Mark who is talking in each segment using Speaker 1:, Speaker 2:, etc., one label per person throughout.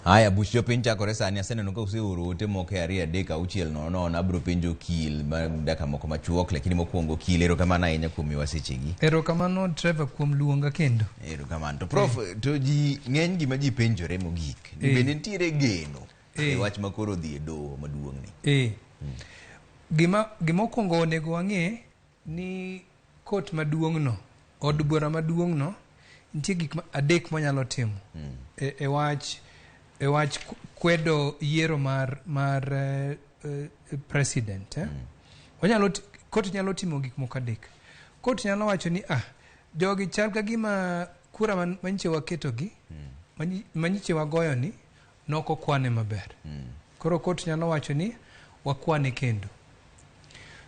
Speaker 1: Haya, buch jopiny chakore sani. Aseneno ka useoro ote moko e 2 3 6 0 0. Abiro penjo okil ma dakika moko machuok, lakini mokwongo okil, erokamano ahinya kuom miwa sechegi.
Speaker 2: Erokamano Trevor kuom luonga kendo.
Speaker 1: Erokamano. To prof, to ji ng'eny gima ji penjore mogik ni bende nitiere geno e wach ma koro odhi e doho maduong' ni.
Speaker 2: Gima okwongo onego wang'e ni kot maduong' no, od bura maduong' no, nitie gik adek monyalo timo e wach kwedo yiero mar president. Eh? Kot nyalo timo gik moko adek. Kot nyalo wacho ni jogi chal ka gima kura manyiche waketogi, manyiche wagoyo ni nokokwane maber. Koro kot nyalo wacho ni wakwane kendo.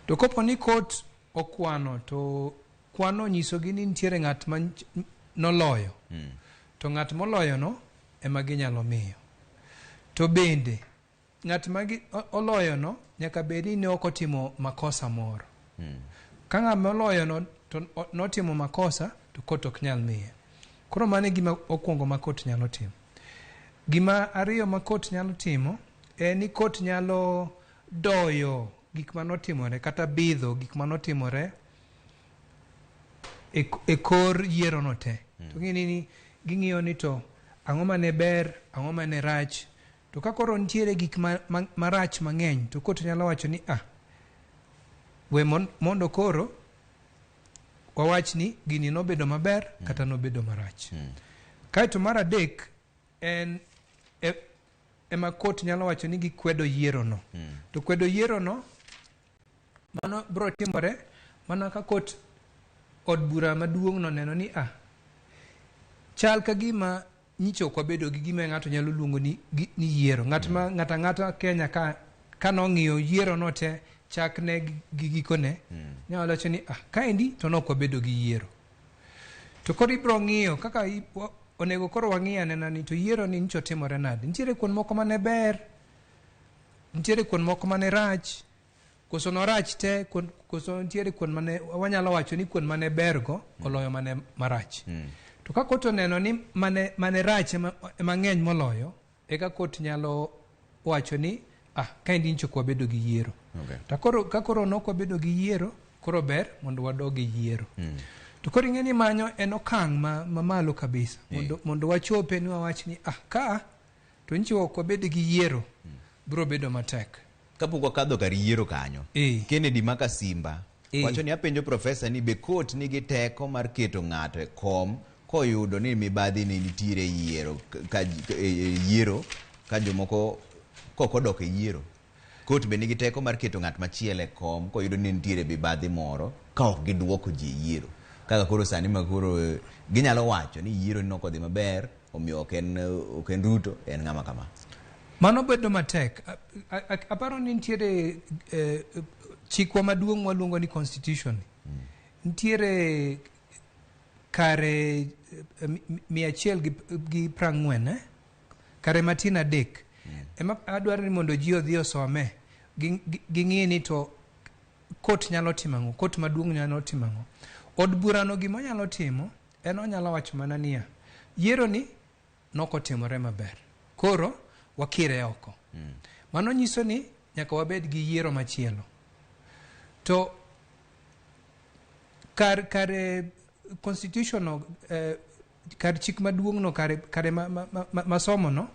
Speaker 2: To kopo ni kot okwano to kwano nyisogi ni nitiere ng'at ma noloyo, to ng'at moloyono ema ginyalo miyo. To bende ng'at ma oloyono nyaka bed ni ne ok otimo makosa moro. Ka ng'ama oloyono to notimo makosa, to kot ok nyal miye. Koro mano e gima okwongo ma kot nyalo timo. Gima ariyo ma kot nyalo timo en ni kot nyalo doyo gik manotimore kata bidho gik manotimore e kor yiero no te. To ng'eni ni ging'iyo ni to ang'o mane ber, ang'o mane rach. To ka koro nitiere gik marach mang'eny, to kot nyalo wacho ni we mondo koro wawach ni gini nobedo maber kata nobedo marach. Kaeto mar adek en ema kot nyalo wacho ni gikwedo yiero no. To kwedo yiero no mano biro timore mana ka kot od bura maduong' noneno ni chal ka gima nyicha ok wabedo gi gima ng'ato nyalo luongo ni yiero. Ng'at ma ng'ata ang'ata Kenya ka nong'iyo yiero no te chakne gi gikone, nyalo wacho ni kaendi to nok wabedo gi yiero. To koro ibiro ng'iyo kaka onego koro wang'i anena ni to yiero ni nyicha otimore nade. Nitiere kuond moko mane ber, nitiere kuond moko mane rach, koso norach te, koso nitiere kuond mane wanyalo wacho ni kuond mane ber go oloyo mane marach. To ka kot oneno ni mane rach ema ng'eny moloyo, eka kot nyalo wacho ni kaendi nyicha ok wabedo gi yiero. To koro ka koro nok wabedo gi yiero, koro ber mondo wadog e yiero. To koro ing'e ni manyo en okang' ma malo kabisa mondo wachope ni wawach ni ka to nyicha ok wabed gi yiero, biro bedo matek.
Speaker 1: Kapok wakadho kar yiero kanyo, Kennedy Maka Simba wacho ni apenjo profesa ni be kot nigi teko mar keto ng'ato e kom koyudo ni mibadhi ne nitiere e yiero ka e yiero ka jomoko kok odok e yiero. Kot be nigi teko mar keto ng'at machielo e kom koyudo ni nitiere mibadhi moro ka ok giduoko ji e yiero. Kaka koro sani ma koro ginyalo wacho ni yiero ni ok odhi maber, omiyo ok en Ruto, en ng'ama kama.
Speaker 2: Mano bedo matek. Aparo ni nitiere chikwa maduong' waluongo ni constitution. Nitiere kare 140, eh? Kare matin adek. Ema adwaro ni mondo ji odhi osome. Ging'i ni to kot nyalo timo ang'o, kot maduong' nyalo timo ang'o. Od burano gima onyalo timo en onyalo wacho mana niya, yiero ni nokotimore maber, koro wakire oko. Mano nyiso ni nyaka wabed gi yiero machielo. To kar constitution no, kar chik maduong' no, kare ma somo no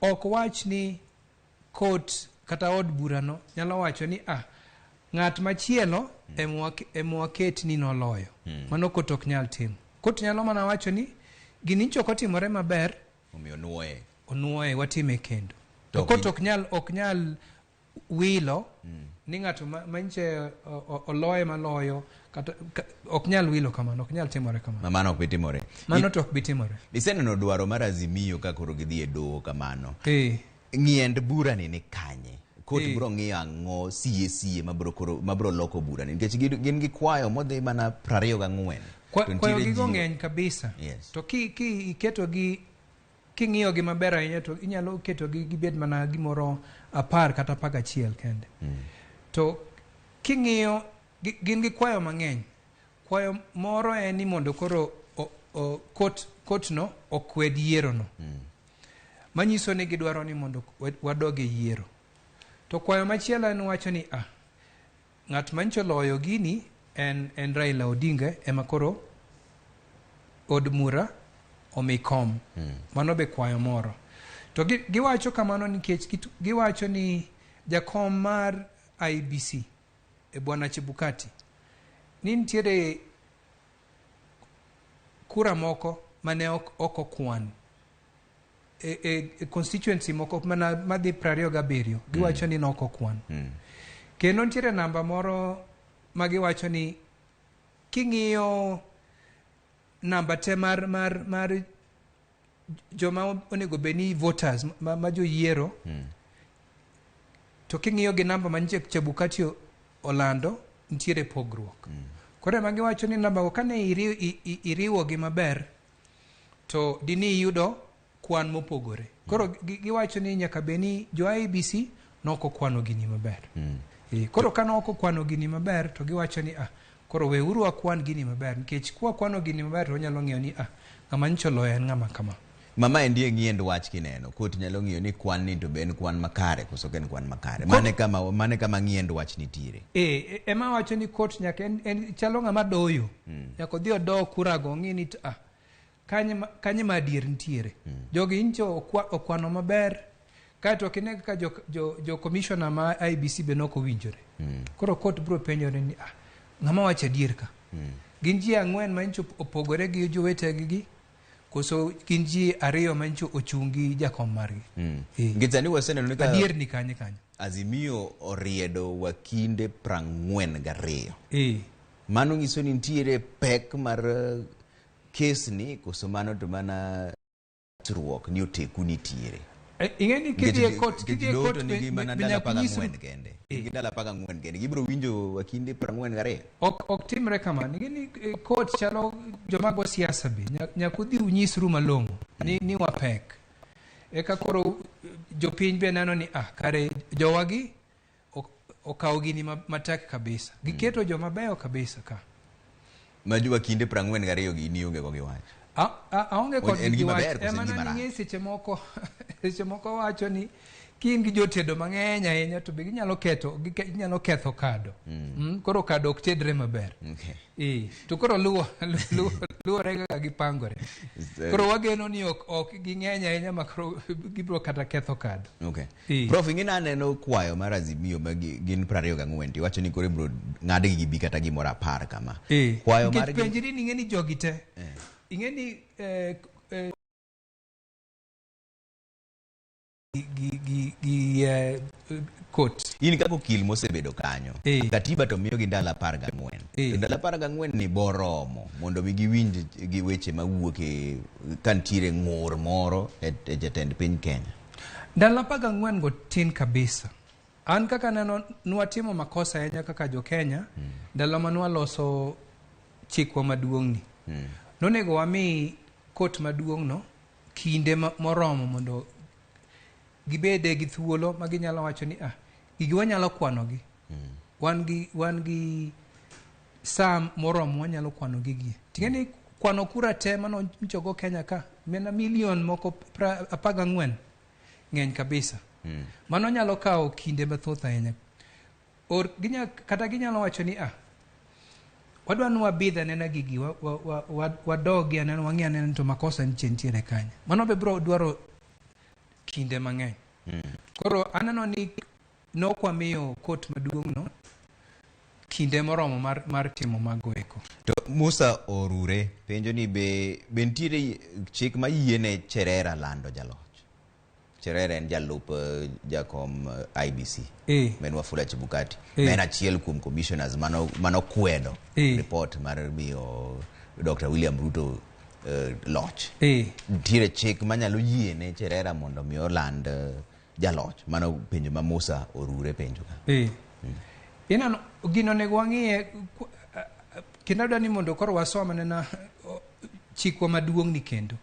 Speaker 2: ok wach ni kot kata od burano nyalo wacho ni ng'at machielo ema waket ni noloyo. Mano kot ok nyal timo. Kot nyalo mana wacho ni gini nyicha ok otimore maber,
Speaker 1: omiyo nuoye.
Speaker 2: Onuoye, watime kendo. To kot ok nyal wilo ni ng'ato manyiche oloye maloyo kata ok nyal wilo kamano, ok nyal timore kamano.
Speaker 1: Ma mano ok bi timore.
Speaker 2: Mano to ok bi timore.
Speaker 1: Iseneno dwaro mar Azimio ka koro gidhi e doho kamano. Ng'iend bura ni ni kanye? Kot biro ng'iyo ang'o sie sie mabiro koro mabiro loko bura ni nikech gin gi kwayo modhi mana 24. To
Speaker 2: Kwayo
Speaker 1: nitiere
Speaker 2: gigo ng'eny kabisa. To ki iketogi king'iyo gi maber ahinya to inyalo ketogi gibed mana gimoro 10 kata 11 kende. To king'iyo gin gi kwayo mang'eny. Kwayo moro en ni mondo koro kot no okwed yiero no. Manyiso ni gidwaro ni mondo wadog e yiero. To kwayo machielo en wacho ni ng'at mancho loyo gini en Raila Odinga ema koro od mura omi kom. Mano be kwayo moro. To giwacho kamano nikech giwacho ni jakom mar IEBC e Bwana Chebukati ni nitiere kura moko mane ok okwan e constituency moko mana madhi 27 giwacho ni nok okwan. Kendo nitiere namba moro ma giwacho ni king'iyo namba te mar joma onego bed ni voters ma joyiero, to king'iyo gi namba ma Chebukati olando nitiere pogruok. Koro ema giwacho ni namba go kane iriwogi maber to dini iyudo kwan mopogore. Koro giwacho ni nyaka bed ni jo IEBC nok okwano gini maber. Koro ka nok okwano gini maber to giwacho ni koro weuru wakwan gini maber, nikech kwa kwano gini maber to wanyalo ng'eyo ni ng'ama nyicho loyo en ng'ama kama.
Speaker 1: Mama endi ng'iend wach kineno, kot nyalo ng'iyo ni kwan ni to be en kwan makare koso ok en kwan makare. Mane kama ng'iend wach nitiere.
Speaker 2: Ema wacho ni kot nyaka en chalo ng'ama doyo. Nyaka odhi odo kurago ong'i ni kanye ma adier nitiere. Jogi nyicho okwano maber, kaeto ok ine kaka jo commissioner ma IEBC be nok owinjore. Koro kot biro penjore ni ng'ama wacho adier ka. Gin ji 4 ma nyicho opogore gi jowetegi gi, koso gin ji 2 ma nyicho ochung' gi jakom margi.
Speaker 1: Nikech sani waseneno ni ka
Speaker 2: adier ni kanye kanyo.
Speaker 1: Azimio oriedo wakinde 42. Mano nyiso ni nitiere pek mar kes ni, koso mano to mana ruok ni oteku nitiere.
Speaker 2: Ing'e ni kidhi e court, kidhi e court
Speaker 1: nigi mana ndalo 14 kende. Nigi ndalo 14 kende. Gibiro winjo wakinde 42.
Speaker 2: Ok timre kamano. Ing'e ni court chalo joma go siasa be. Nyaka udhi unyisru malong'o ni wapek. Eka koro jopiny be neno ni kare jowagi okawo gini matek kabisa. Giketo joma beyo kabisa ka.
Speaker 1: Ma jo wakinde 42 gi ni onge go gi wach.
Speaker 2: Aonge kod
Speaker 1: En
Speaker 2: gi
Speaker 1: gima
Speaker 2: wach.
Speaker 1: ber koso en
Speaker 2: Ema
Speaker 1: gima
Speaker 2: nang'e
Speaker 1: rach?
Speaker 2: seche moko wacho ni ka in gi jotedo mang'eny ahinya to be ginyalo ketho kado. Koro kado ok tedre maber. To koro luwore kaka gipangore. Koro wageno ni ok ging'eny ahinya ma koro gibiro kata ketho kado.
Speaker 1: Prof, ing'e ni aneno kwayo mar Azimio ma gin 24, iwacho ni koro ibiro ng'adgi gibi kata gimoro 10 kama. Kwayo
Speaker 2: Nikech
Speaker 1: margi
Speaker 2: penjri ni ing'e ni jogi te. Ing'e ni, gi court.
Speaker 1: In kaka okil mosebedo kanyo, katiba to miyogi ndalo 14. To ndalo 14 ni boromo mondo mi giwinj gi weche mawuok e ka nitiere ng'ur moro e jatend piny Kenya.
Speaker 2: Ndalo 14 go tin kabisa. An kaka neno nwatimo makosa ahinya kaka jo Kenya, ndalo ma nwaloso chikwa maduong' ni. Nonego wami kot maduong' no kinde moromo mondo gibede gi thuolo ma ginyalo wacho ni gigi wanyalo kwanogi. Wan gi saa moromo wanyalo kwano gigi. Ting'e ni kwano kura te mano nchogo Kenya ka, mena milion moko 14 ng'eny kabisa. Mano nyalo kawo kinde mathoth ahinya. Or kata ginyalo wacho ni wadwa ni wabidh anena gigi, wadogi anena, wang'i anena to makosa nitie nitiere kanye. Mano be biro dwaro kinde mang'eny. Koro aneno ni nok wamiyo kot maduong' no kinde moromo mar timo mago eko.
Speaker 1: To Musa Orure penjo ni be nitiere chik ma yiene Cherera lando jaloch? Cherera en jalup jakom IEBC. Men Wafula Chebukati. En achiel kuom commissioners mano kwedo report mar miyo Dr. William Ruto loch. Nitiere chik manyalo yiene Cherera mondo mi oland jaloch. Mano penjo ma Musa Orure penjo ka.
Speaker 2: Ineno, gino onego wang'iye, kendo adwa ni mondo koro wasom anena chikwa maduong' ni kendo.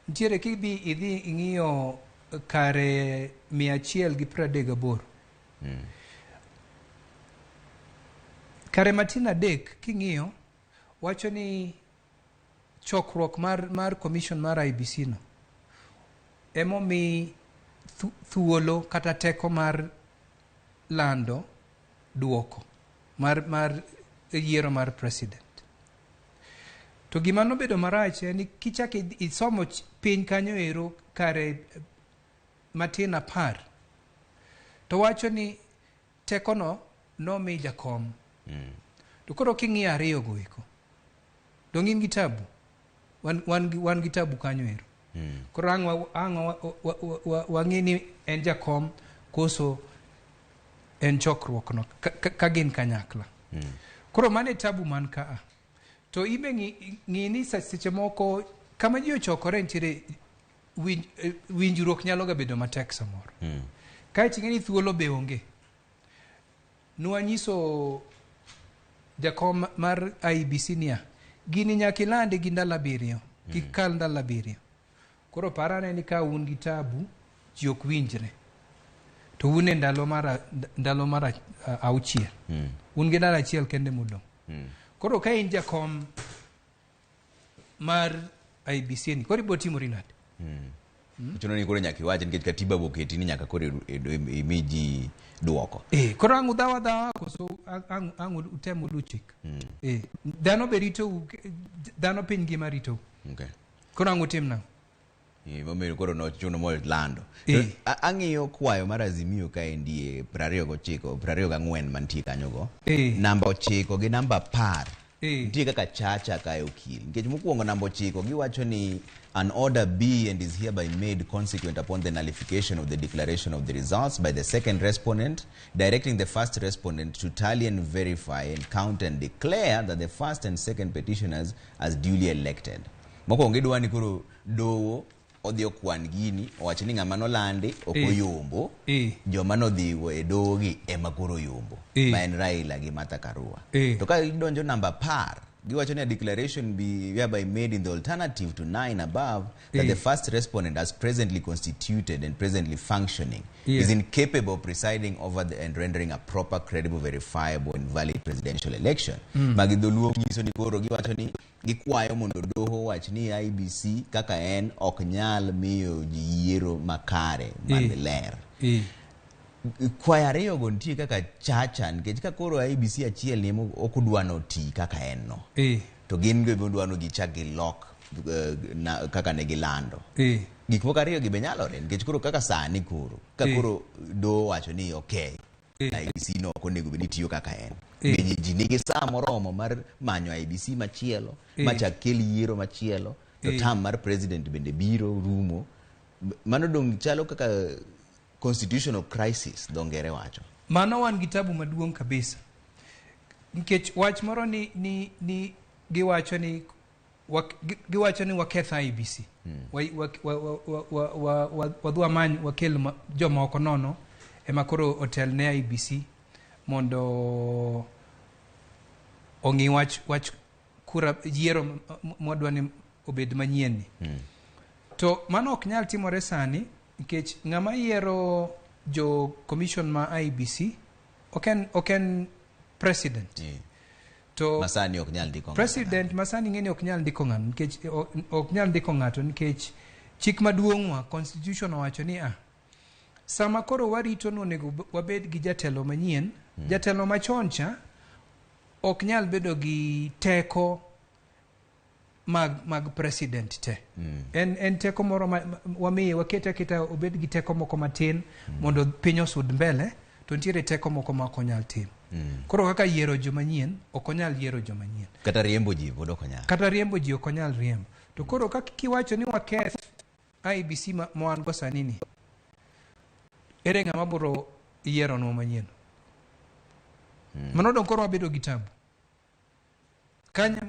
Speaker 2: Nitiere kidhi idhi ing'iyo kare 138. Kare matin 3 king'iyo wacho ni chokruok mar commission mar IEBC no Emomi thuolo kata teko mar lando duoko mar yiero mar president. To gima nobedo marach en ni kichako isomo piny kanyo ero kare matin 10 to wacho ni tekono nomi jakom. To koro king'iyo ariyo go eko, dong' in gi tabu. Wan gi tabu kanyo ero. Koro ang' wang'e ni en jakom koso en chokruok no ka gin kanyakla. Koro mano e tabu man kaa. To ibe ng'i ni seche moko kama ji ochokore nitiere winjruok nyalo ga bedo matek samoro. Kaeto ing'e ni thuolo be onge. Nwanyiso jakom mar IEBC niya, gini nyaka ilande gi ndalo 7, kik kal ndalo 7. Koro parane ni ka un gi tabu, ji ok winjre. To un e ndalo mar 6. Un gi ndalo 1 kende modong'. Koro ka in jakom mar IEBC ni, koro ibiro timori nade?
Speaker 1: Chuno ni koro nyaka iwach nikech katiba oketi ni nyaka koro imi ji duoko.
Speaker 2: Koro ang' udhaw adhawa koso ang' utem ulu chik? Dhano be ritou, dhano piny ngima ritou. Koro ang' utim nang'o?
Speaker 1: Momiyo koro nochuno molando. Ang'iyo kwayo mar Azimio kaendi e 29, 24 mantie kanyo go. Namba 9 gi namba 10. Nitie kaka chacha kae okil. Nikech mokwongo namba 9 giwacho ni an order be and is hereby made consequent upon the nullification of the declaration of the results by the second respondent, directing the first respondent to tally and verify and count and declare that the first and second petitioners as duly elected. Mokwongo gidwa ni koro dowo odhi okwan gini, owach ni ng'ama nolandi ok oyombo, joma nodhi e dowo gi ema koro oyombo, ma en Raila gi Martha Karua. To ka idonjo namba 10, giwacho ni a declaration be hereby made in the alternative to 9 above that the first respondent as presently constituted and presently functioning is incapable of presiding over the, and rendering a proper, credible, verifiable and valid presidential election. Magi dholuo nyiso ni koro giwacho ni gikwayo mondo doho wach ni IEBC kaka en ok nyal miyo ji yiero makare man ler. Kwayo ariyo go nitie kaka chacha nikech ka koro IEBC achiel ni ok odwa noti kaka en no. To gin go odwa no gichak gilok kaka ne gilando. Gik moko ariyo gi be nyalore nikech koro kaka sani koro ka koro doho wacho ni okay IEBC no ok onego bed ni tiyo kaka en. Be ji nigi saa moromo mar manyo IEBC machielo machak kel yiero machielo to term mar president bende biro rumo. Mano dong chalo kaka constitutional crisis dho ngere wacho.
Speaker 2: Mano wan gi tabu maduong' kabisa. Nikech wach moro ni giwacho ni giwacho ni waketh IEBC. Wadhi wamany wakel jomoko nono ema koro otel ne IEBC mondo ong'i wach kura yiero mwadwa ni obed manyien ni. To mano ok nyal timore sani nikech ng'ama yiero jo commission ma IEBC ok en president. To
Speaker 1: masani ok nyal ndiko ng'ato.
Speaker 2: President masani ng'eni ok nyal ndiko ng'ato nikech ok nyal ndiko ng'ato nikech chik maduong' wa constitution owacho ni sama koro warito ni onego wabed gi jatelo manyien, jatelo machon cha ok nyal bedo gi teko mag president te. En teko moro ma wamiye, wakete aketa obed gi teko moko matin mondo piny osud mbele, to nitiere teko moko ma ok onyal timo. Koro kaka yiero joma nyien, ok onyal yiero joma nyien.
Speaker 1: Kata riembo ji pod ok onyal.
Speaker 2: Kata riembo ji ok onyal riembo. To koro kaka kiwacho ni waketh IEBC ma wan go sani ni, ere ng'ama biro yieronwa manyien? Mano dong koro wabedo gi tabu.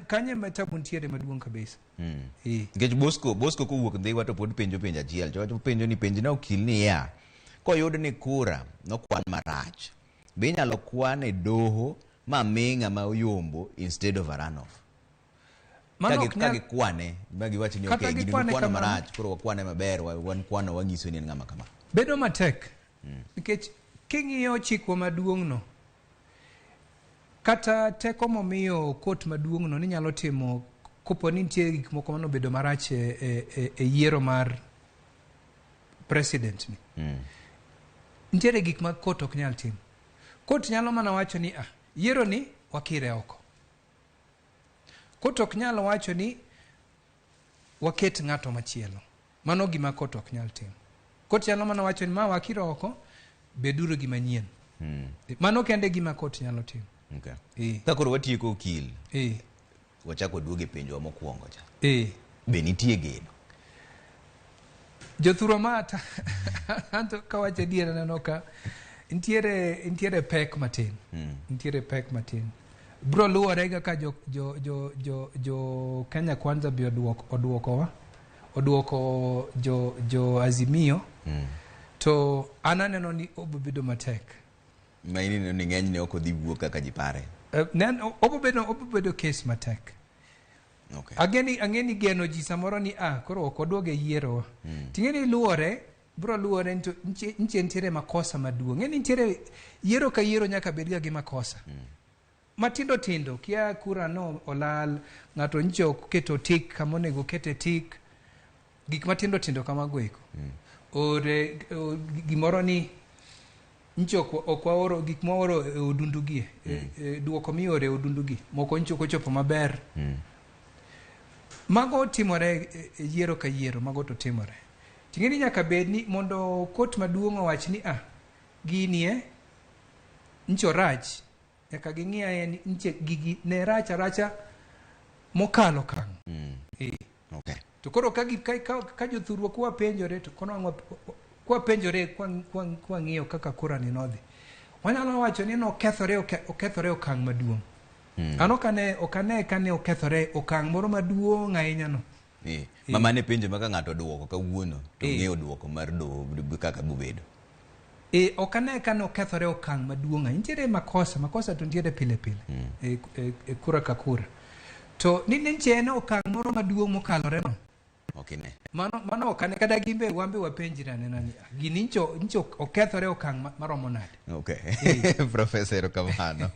Speaker 2: Kanye ma tabu nitiere maduong' kabisa.
Speaker 1: Nikech Bosco kowuok Ndhiwa to pod penjo penjo achiel. To wacho penjo ni penj na okil niya, koyud ni kura nokwan marach, be inyalo kwan e doho ma mi ng'ama oyombo instead of a runoff?
Speaker 2: Mano ok
Speaker 1: Ka gikwane, ma giwacho ni
Speaker 2: Kata
Speaker 1: okay, gini
Speaker 2: gikwane
Speaker 1: kwano
Speaker 2: kamano.
Speaker 1: marach, koro wakwane maber, wan kwano wanyiso ni en ng'ama kama.
Speaker 2: Bedo matek. Nikech king'iyo chikwa maduong' no, kata teko momiyo kot maduong' no ni nyalo timo kopo ni nitie gik moko manobedo marach e yiero mar president ni. Nitiere gik ma court ok nyal timo. Court nyalo mana wacho ni ah, yiero ni wakire oko. Court ok nyal wacho ni waket ng'ato machielo. Mano gima court ok nyal timo. Court nyalo mana wacho ni ma wakiro oko, beduru gi manyien. Mano kende gima court nyalo timo.
Speaker 1: Okay. Ka koro watieko okil, wachako waduogo e penjowa mokwongo cha. Be nitie geno?
Speaker 2: Jothurwa ma anto kawacho adier aneno ka nitiere pek matin. Nitiere pek matin. Bro luwore kaka jo Kenya Kwanza be oduokowa. Oduoko jo Azimio. To an aneno ni obo bedo matek.
Speaker 1: Ma ineno ni ng'enyne ok odhi wuok kaka ji pare.
Speaker 2: Obo bedo case matek.
Speaker 1: Okay.
Speaker 2: Ang'eni geno ji samoro ni koro ok oduog e yiero. Ting'e ni luwore, bro luwore to nche nitiere makosa maduong'. Ng'eni nitiere yiero ka yiero nyaka bed ga gi makosa. Matindo tindo, kia kura no olal, ng'ato nche ok keto tik kama onego kete tik. Gik matindo tindo kamago eko. Ore gimoro ni nche ok waoro gik mwaoro e odundu gi, duoko mioro e odundu gi, moko nche ok ochopo maber. Mago timore e yiero ka yiero, mago to timore. Ting'e ni nyaka bed ni mondo kot maduong' owach ni gini nche orach, nyaka ging'i aye ni nche gigi ne rach aracha mokalo okang'.
Speaker 1: Okay.
Speaker 2: To koro ka jothurwa kwa penjore to kono ang'o kwa penjore kwa ng'iyo kaka kura ni nodhi. Wanyalo wacho ni nokethore okethore okang' maduong'. An ok ane kane okethore okang' moro maduong' ahinya no.
Speaker 1: Mama ne penjo ma ka ng'ato oduoko kawuono to ng'eyo duoko mar doho kaka bobedo.
Speaker 2: Ok ane kane okethore okang' maduong' ahinya. Nitiere makosa to nitiere pile pile. E kura ka kura. To ni nche en okang' moro maduong' mokalore no.
Speaker 1: Ok ine.
Speaker 2: Mano ok ane kata gimbe wambe wapenjre anena ni gini ncho okethore okang' maromo nade.
Speaker 1: Okay. Professor erokamano.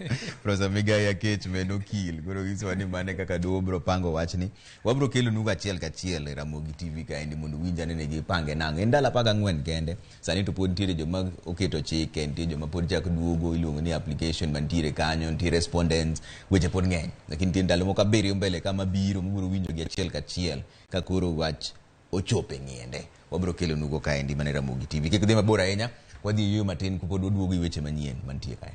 Speaker 1: Professor Migai Akech men okil. Koro nyisowa ni mane kaka doho bro pango wachni. Wabro kelonu achiel kachiel e Ramogi TV kaendi mondo uwinj ane ni gipange nang'o. En ndalo 14 kende. Sani to pod nitiere joma oketo chike, nitie joma pod chak duogo, iluongo ni application mantiere kanyo, nitie respondents, weche pod ng'eny. Lakini nitie ndalo moko 7 mbele kama biro, mubiro winjo gi achiel kachiel ka koro wach ochopo e ng'iende. Wabiro kelonugo kaendi mana e Ramogi TV. Kik dhi mabor ahinya, wadhi yueyo matin kapod waduogo gi weche manyien mantie kae.